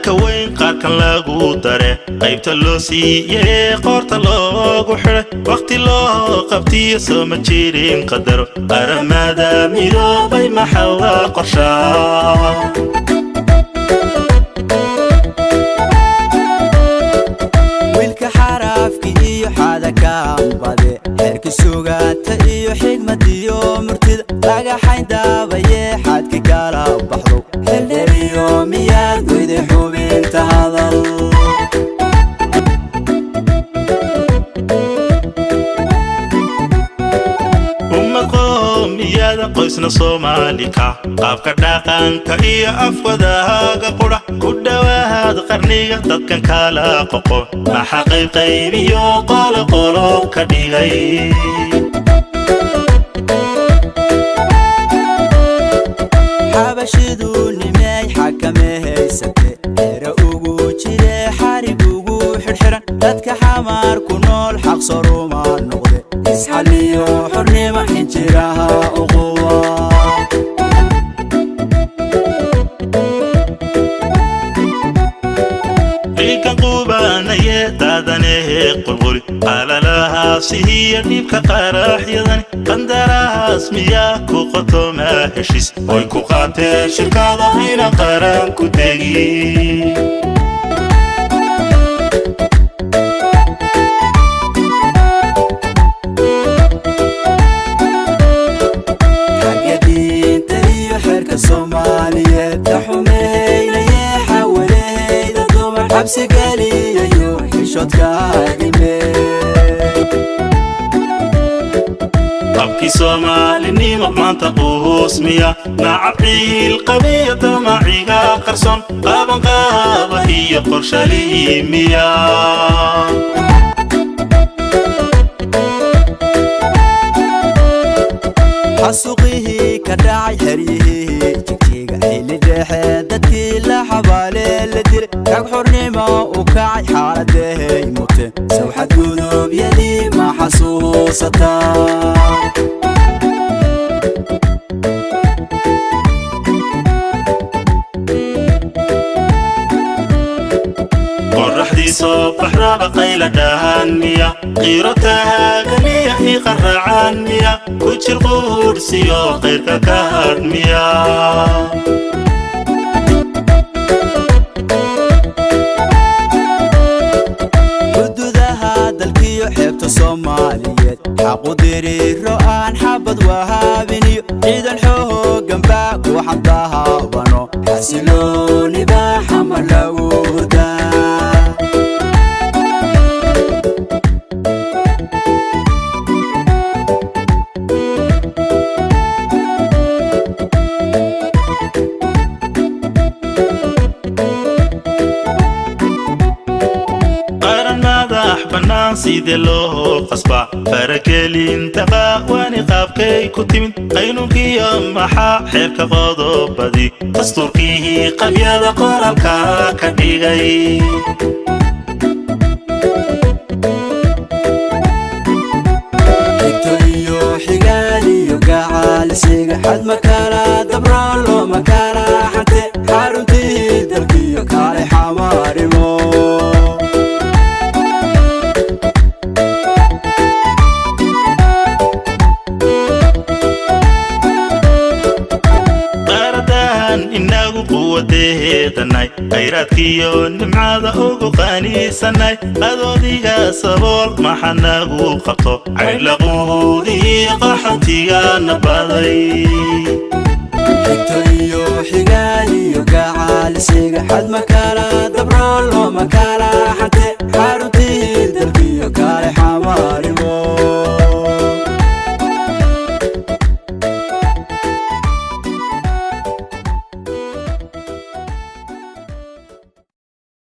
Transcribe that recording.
Ka weyn qaarkan lagu dare, qaybta loo siiyey, qoorta loogu xidhay, wakhti loo qabtiyo soo ma jirin qadaro Qaramada Midoobay. Maxawaa qorshaa? Wiilka xaraafki iyo xadakaambade, xerki sugaanta iyo xigmadiyo murtida, dhagaxayn daabaye xadki kala baxdo, xeldheriyo miyaad weyday xubinta hadal? Ummad qoomiyada, qoysna Soomaalika, qaabka dhaqanka iyo afwadaaga qudha, ku dhowaad qarniga dadkan kala qoqo, maxa qaybqaybiyo qoloqolo ka dhigay? Xabashidu nimey xakamehaysate, xere ugu jire, xarig ugu xidhxidhan dadka Xamaar ku nool, xaqsoruma noqde, isxalliyo xornimo xinjiraha uquwa. Dhiigkan quubanaye daadanehe qulquli, qalalahaasihiyo dhiibka qaraxyadani, qandarahaas miyaa ku qotoma heshiis oy ku qaateen shirkada ina qaran ku tegi? Xagga diinta iyo xeerka Soomaaliyeed ka xumeynayee, xawalehayda dumar xabsigeliyayo, xishoodkaagime? Qabkii Soomaalinimo maanta quusmiya, nacab ciil qabiya, damaciga qarson, qabanqaaba iyo qorshaliimiya. Xasuuqihii ka dhacay xeryihii Jigjiga xilli dhexe, dadkii la xabaalee la dilay, rag xurnimo u kacay xaaladahay muteen, sawxad guduubyadii ma xasuusataa? Qoraxdii soo baxdaba qayla dhahaan miya, qiiro taaganiya iqaracaan miya, ku jir quudhsiyo qayrka ka hadh miya? Xuduudaha dalkiyo xeebta Soomaaliyeed, xaqu diriiro aan xabad wahaabiniyo, ciidan xoogan baa ku xandahaabano, xasilooniba Xamar lagu hurdaa. Qaran madax bannaan sidee loo qasbaa? Faragelinta qaawani qaabkay ku timid? Qaynuunkiyo maxaa xeerka qodobadii dastuurkiihii qabyada qoraalka ka dhigay? Xigto iyo xigaal iyo gacaalisiga, xad makala dabro, looma kala xante, xaruntii dalkiyo kale xamaarimo. Qaaradahan inagu quwadeedanay, khayraadkiyo nimcada ugu qaniisanay, adoodiga sabool maxa nagu qabto, caydhlaquudii qaxantigana baday? Xigto iyo xigaal iyo gacaalisiga, xad makala dabro, looma kala xante.